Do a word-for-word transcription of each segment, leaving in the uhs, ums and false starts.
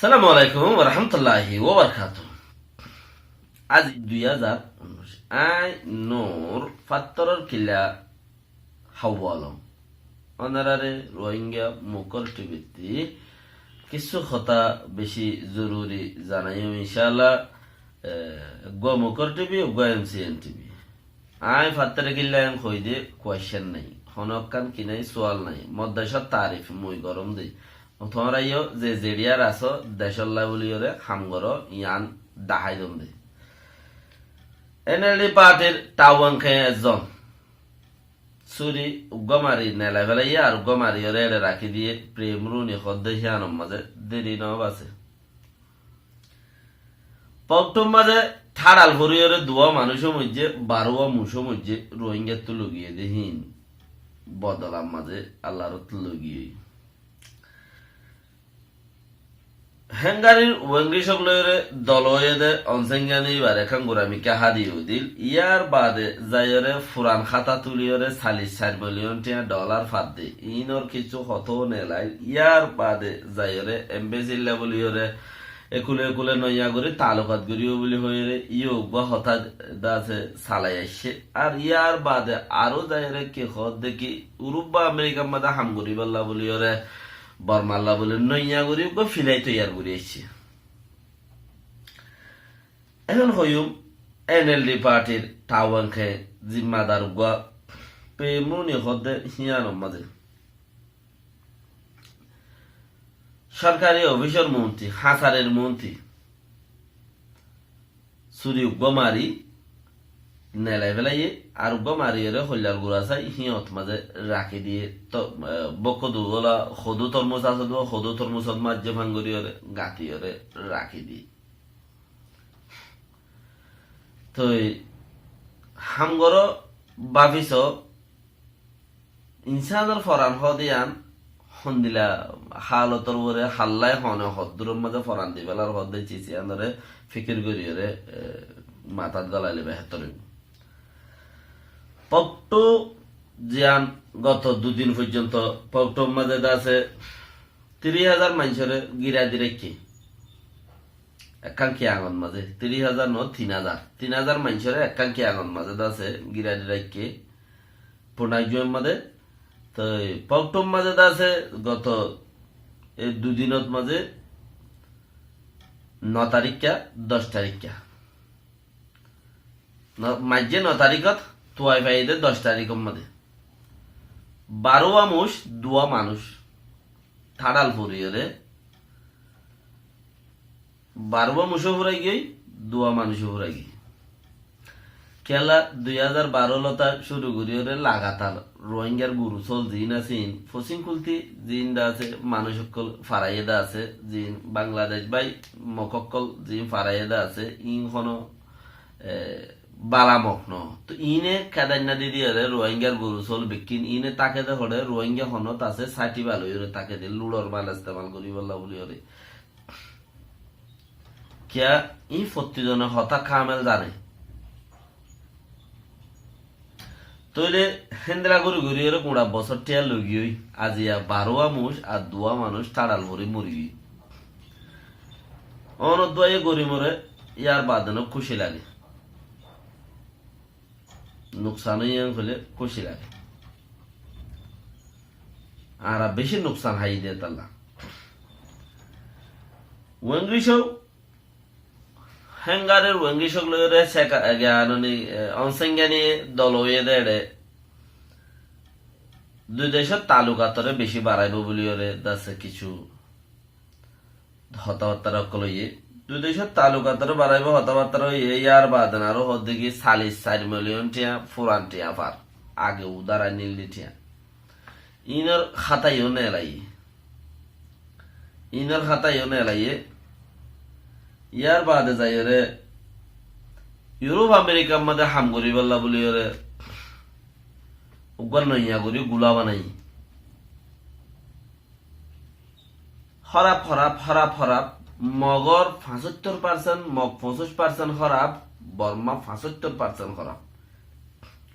Assalamu alaikum warahmatulláhi wabarakátuhu. Aijja dui házar unnúic. Añí Nur Fattoror Killa Háwa Alom. Ónorare Rohingya Mukor T V ttí kissú hotá beci zoruri zanaiyum, incálla. Eh, eggúa Mukor T V, eggúa M C N T V. Añí Fattoror Killa en hoóide question nái, honókkán ki nái, sual nái. Mor decór tarif mui gorom de. Tuáñra yó ze zeçiyar asó, decólla buliyóre ham goró, yián dahái dom de. N L D partyr tauwan ke ezzon suri uggúa mari nelai félaiye, ar uggúa mariyóre eçe rakí diye, Prem Runi hoódde híyanor mazé deri no base. Poktor mazé tháçal foriyóre duwá manúic ó moijjé, barówa muc ó moijjé, Rohingyattu logiyé de hín bodolar mazé Allarottú logiyé. Héngarir Wengri cók loiyóre dol óiye de Onsengyani ibar ekkán guramikká hádi udil, yar baade zaiyóre furan hátá tuliyóre salic sair miliyon thiañ dholar fadde, iínor kissú hotó nelail, yar baade zaiyóre embesilla buliyóre ekule ekule noiya gorí taalukat goríbo buli hoiyóre, yó uggúa hotá de asé salai aiccé. Ar yar baade aró zaiyóre ki hoódde ki, Urub ba Amerikar mazé ham goríballa buliyóre, Bormalla buli noiya gorí uggúa filai toiyar gorí aiccé. Ehón hoiyúm, N L D partyr tauwan ke zimmadar uggúa Prem Runi hoódde híyanor mazé sorkari ofisor monti, hásarir monti, suri uggúa mari nelai félaiye, ar uggúa mariyóre hoillal gura sai híyot mazé rakí diye. To, eh, bókko duwóla hodú tormus asé duwá, hodú tormusot mazé fán goríyóre gatiyóre rakí diye. Toi ham goró báfiso, insánor foran hoóde yián hondila hálotor uore hállai hone hoddúror mazé foran dibálar hoódde cis yiánore fikir goríyore, eh, matát gólai loi behétor óibo. Pokto ziyán goto dui din foijjonto Poktor mazé de asé tiríc házar maincóre gíra di raikké. Ekkán kiyangot mazé, tiríc házar no, tin házar. Tin házar maincóre ekkán kiyangot mazé de asé gíra di raikké. Punakjuwar mazé. Toi Poktor mazé de asé goto e dui dinot mazé no tarikka, doc tarikka. No, maijje no tarikot, tuai faiyé de doc tarikor mazé. Barówa muc, duwá manúic. Tháçal foriyóre barówa muc ó furai giyói, duwá manúic ó furai giyói. Kiyólla dui házar baró lóta cúru goríyóre lagatar Rohingyar guru sóol ziín asé iín, fosín kulti ziín de asé, manúic ókkol faraiyé de asé, ziín Bangladec bái Mok ókkol ziín faraiyé de asé, iín honó, eh, bála Mok no. To iíne kedainna di diyóre Rohingyar guru sóol bekkín iíne táke de hoçé, Rohingya honót asé, sáti bála óiyore táke de, luçor mal estemal goríbolla buliyóre. Kiyá, iín fottí zone hotá kamel zane. Tóile héndilla gorí gorí ere guñça bosór thiañ loi giyói, aziya barówa muc ar duwá manúic tháçal fori mori giyói. Ónor duwáye gorí more, yar baade no kúci lage. Nuksan óiye hoilé kúci lage. Añára beci nuksan háiyi de tálla. Wengri cók, héngarir Wengri cók loiyóre seka, ege anoni, eh, Onsengyani dol óiye de eçe. Dui decór taalukatoré beci baraibó buliyóre de asé kissú hotábattára ókkol óiye. Dui decór taalukatoré baraibó hotábattára óiye, yar baade aró hoódde ki sallic sair miliyon thiañ furan thiañ far. Age udár ainilde thiañ. Iínor hátá yó nelaiye. Iínor hátá yó nelaiye. Yar baade zaiyóre Yurop Amerikar mazé ham goríbolla buliyóre uggwá noiya gorí gula banaiye. Hóraf, hóraf, hóraf, hóraf. Mogor fañsóttor percent, Mog foñsíc percent hóraf, Borma fañsóttor percent hóraf.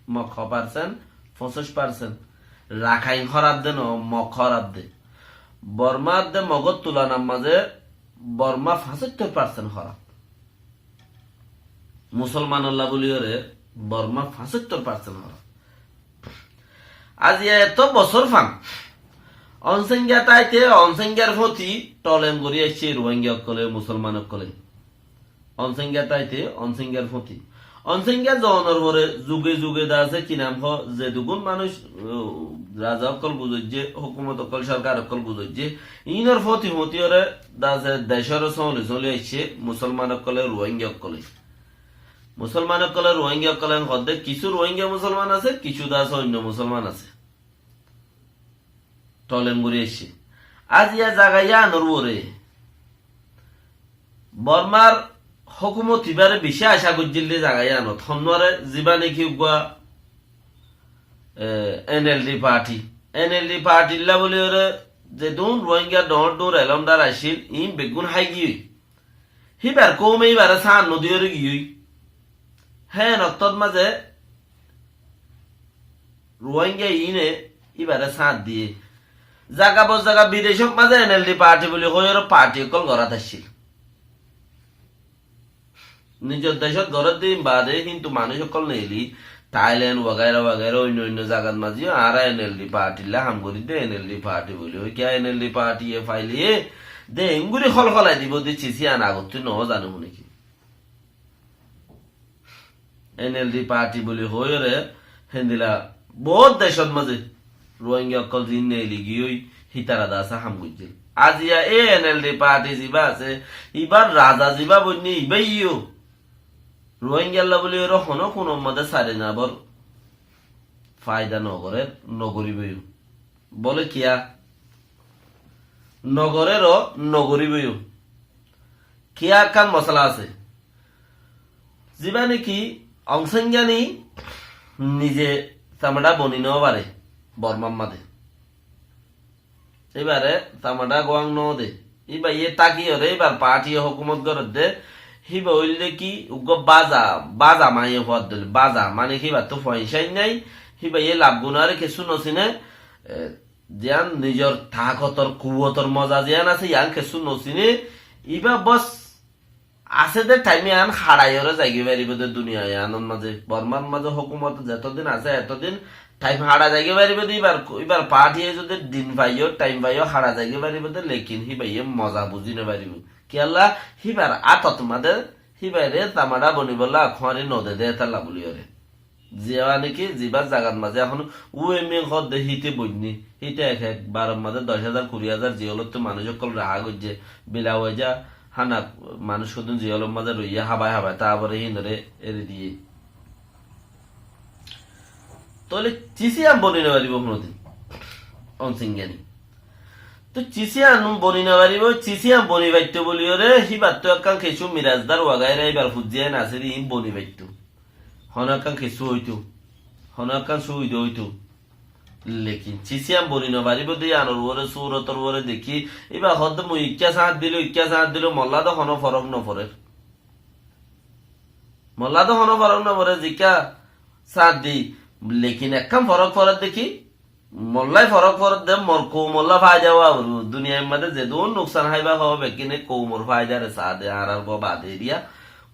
Mog ho percent? Foñsíc percent. Rakhain hóraf de no, Mog hóraf de. Bormar de Mogor tulanar mazé Borma fañsóttor percent hóraf. Musolmanolla buli óre Borma fañsóttor percent hóraf. Aziya etó bosór fan Onsenga táite Onsengar fóti tolem gorí aiccé Ruáinga ókkole, Musolman ókkole. Onsenga táite Onsengar fóti. Onsenga zonor fore zuge zuge dase ki nam hoó, zedugún manúic, uh, raza ókkol guzoijjé, hókumot ókkol, sorkar ókkol guzoijjé, inor fóti fóti óre dase decóre sóli sóli aiccé Musolman ókkole, Ruáinga ókkole. Musolman ókkole, Ruáinga ókkole hoódde kissú Ruáinga Musolman asé, kissú dase oinno Musolman asé. Tolem gorí aiccé. Aziya zaga yíanor uore Bormar hókumot ibáre bicí acá goijjíl de zaga yíanot. Honnúare zibá neki uggúa, e, N L D party. N L D party lla buli óre zedún Ruáinga dhoóñr dhoóñr elómdar accíl, iín beggún hái giyói. Híbar koume íbare sáñt nodiyóre giyói. Héen ottót mazé Ruáinga iíne íbare sáñt diyé. Zaga bos zaga bidecót mazé N L D party buli hoiyóre party ókkol gorát accíl. Nizor decót gorát de ín baade, kintu manúic ókkol neeli Thailand wagaira wagaira oinno oinno zagat mazé yó añára N L D party lla ham gorí de, N L D party buli hoi. Kiyá N L D party ye faile de enguri hol holai dibo de cisi an agottú no zane hone ki. N L D party buli hoiyóre héndila bout decót mazé Ruáinga ókkol ziín neeli giyói hítara dase ham goijjíl. Aziya e N L D party zibá asé, ibár raza zibá boinné ibáye yó Ruáingalla buli óre honó kunor mazé sari nabor faida nogorér, nogoríbo yó. Bóle kiyá? Nogorér ó nogoríbo yó. Kiyá ekkán mosala asé. Zibá neki Aung San Suu Kyi nize tamadha boni no fare Bormar mazé. Íbare tamadha gowang no de. Íbaye tákiyóre íbar party ye hókumot gorédde. Híba óilde ki uggúa báza, báza maiya fuar dóilla, báza mane ki íbattú foinsá nái. Híbaye laf gunáre kessú no sine, e, ziyán nizor takotor, kuwotor moza ziyán asé, yían kessú no sine. Íba bos asé de thaim yían haçaiyóre zaigói faribó de duniya yíanor mazé. Bormar mazé hókumot zetodin asé, etodin thaim haçai zaigói faribó de íbar, íbar party ye zodi din faiyó, thaim faiyó, haçai zaigói faribó de, lekin híbaye moza buzí no faribó. Kiyólla híbar átot mazé, híbare tamadha bonibolla kuáñri no de de, étalla buli óre. Ziyá mane ki, zibár zagat mazé ehón U M N hoódde híte boinné, híte ek ek baror mazé doc házar, kuri házar ziyólottú manúic ókkol rahá goijjé, bila waja hána manúic hodún ziyólor mazé roiyé, hábai hábai, tarfore híinore eri diyé. Tóile cisi an boni no faribó honodin, Aung San Suu Kyi ni. Tó cisi an boni no faribó, cisi an boni faittó buli óre, híbattú ekkán kessú mirasdar wagaira íbar fuzzí ain asé de, iín boni faittó. Honó ekkán kessú óito, honó ekkán suwida óito. Lekin cisi an boni no faribó de yíanor uore, surotor uore dekí, íba hoódde mui ikká sáñt diló, ikká sáñt diló, molla de honó forok no forer. Molla de honó forok no forer, zikká sáñt di, lekin ekkán forok forer dekí, Mollái forok foredde, mor koumolla faida ówa foribó. Duniyair mazé zedún nuksan háiba hoó, bekkíne koumor faidare saá de, añárar gó bade eriya,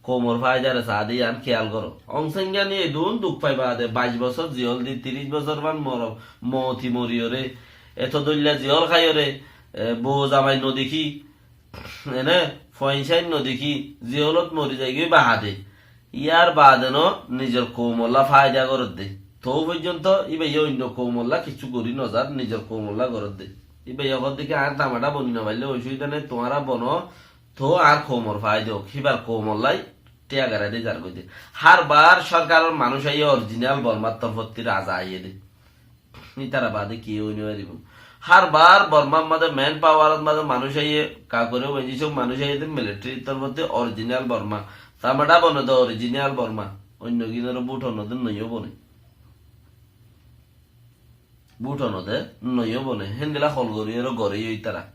koumor faidare saá de, yián kiyal goró. Aung San Suu Kyi edún duk fai bade, baic bosór ziyól di, tiríc bosór fán mor-, moti moriyóre, eto dóilla ziyól háiyore, e, bou zamai nodekí, ene, foinsá nodekí, ziyólot mori zaigói bade. Yar bade no nizor koumolla faida gorédde. Tou foijjonto íbaye oinno koumolla kissú gorí nozar, nizor koumolla gorédde. Íbaye hoódde ki, añár tamadha boni nofaille ocubida nai, tuáñra bono, tou añár koumor faida ók. Híbar koumollai thiya garai di zargói de. Hár bar sorkaror manúic aiyé, orijinal Bormar torfótti raza aiyé de. Ítara bade kiyé ói no faribó. Hár bar Bormar mazé man power ot mazé manúic aiyé, kakore wenji sók manúic aiyé de military torfótti orijinal Borma. Tamadha bone de orijinal Borma. Oinno ginore bút no de, noiyó bone. Bút no de, noiyó bone. Héndilla hol gorí aro gorí ítara.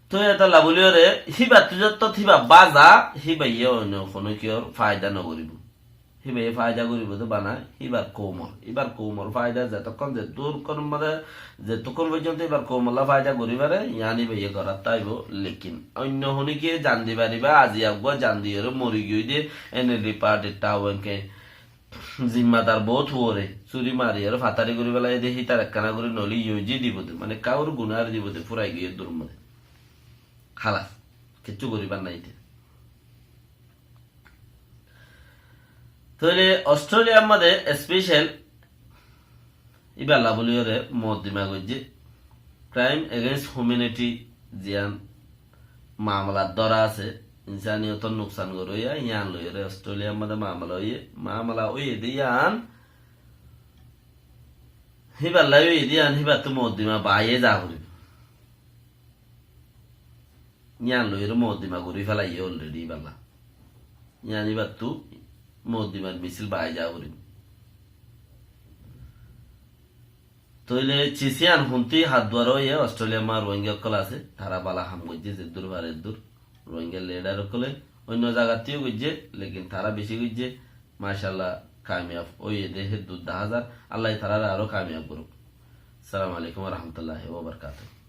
Toi etalla buli ore, híbattú zettót híba baza, híbaye oinno hono kiyór faida no goríbo. híbaye faida goríbou de bana, híbar koumor. Híbar koumor faida zetokkon, zeddúr kon made, zeddúr kon foijjonto híbar koumolla faida gorí fare, yián híbaye gorat táibo. Lekin oinno honíkiye zan di faribá, azi eggúa zan diyóre mori giyói de, N L D party ttá uenke zimmadar bout uore, suri mariyóre fatari gorí félaiye de, hítar ekkána gorí noile yoi zi dibo de, mane kaur gunar dibo de, furai giyói dur made. Halas, kiccú goríbar nai te. Tóile Australiar made special íballa buliyóre mokoddima goijje, crime against humanity, ziyán mamala dóra asé, insaniyotor nuksan goróya, yián loiyóre Australiar made mamala óiye, mamala óiye de yián, híballa óiye de yián, híbattu mokoddima baiye za goríbo. Yián loiyóre mokoddima gorí félaiye already íballa. Yián íbattu mokoddimar misil bái za gorí. Tóile cisiyan huntí hat duara óiye Australiar ma Rohingya ókkol asé, tará bála ham goijje, zeddúr fare eddúr. Rohingya leader ókkole oinno zagattíyo goijje, lekin tará beci goijje, macallah, kamiyab óiye de, heddúr dahá zar. Allaye taráre aró kamiyab gorouk. Assalamu alaikum wa rahmatullahi wa barakatuhu.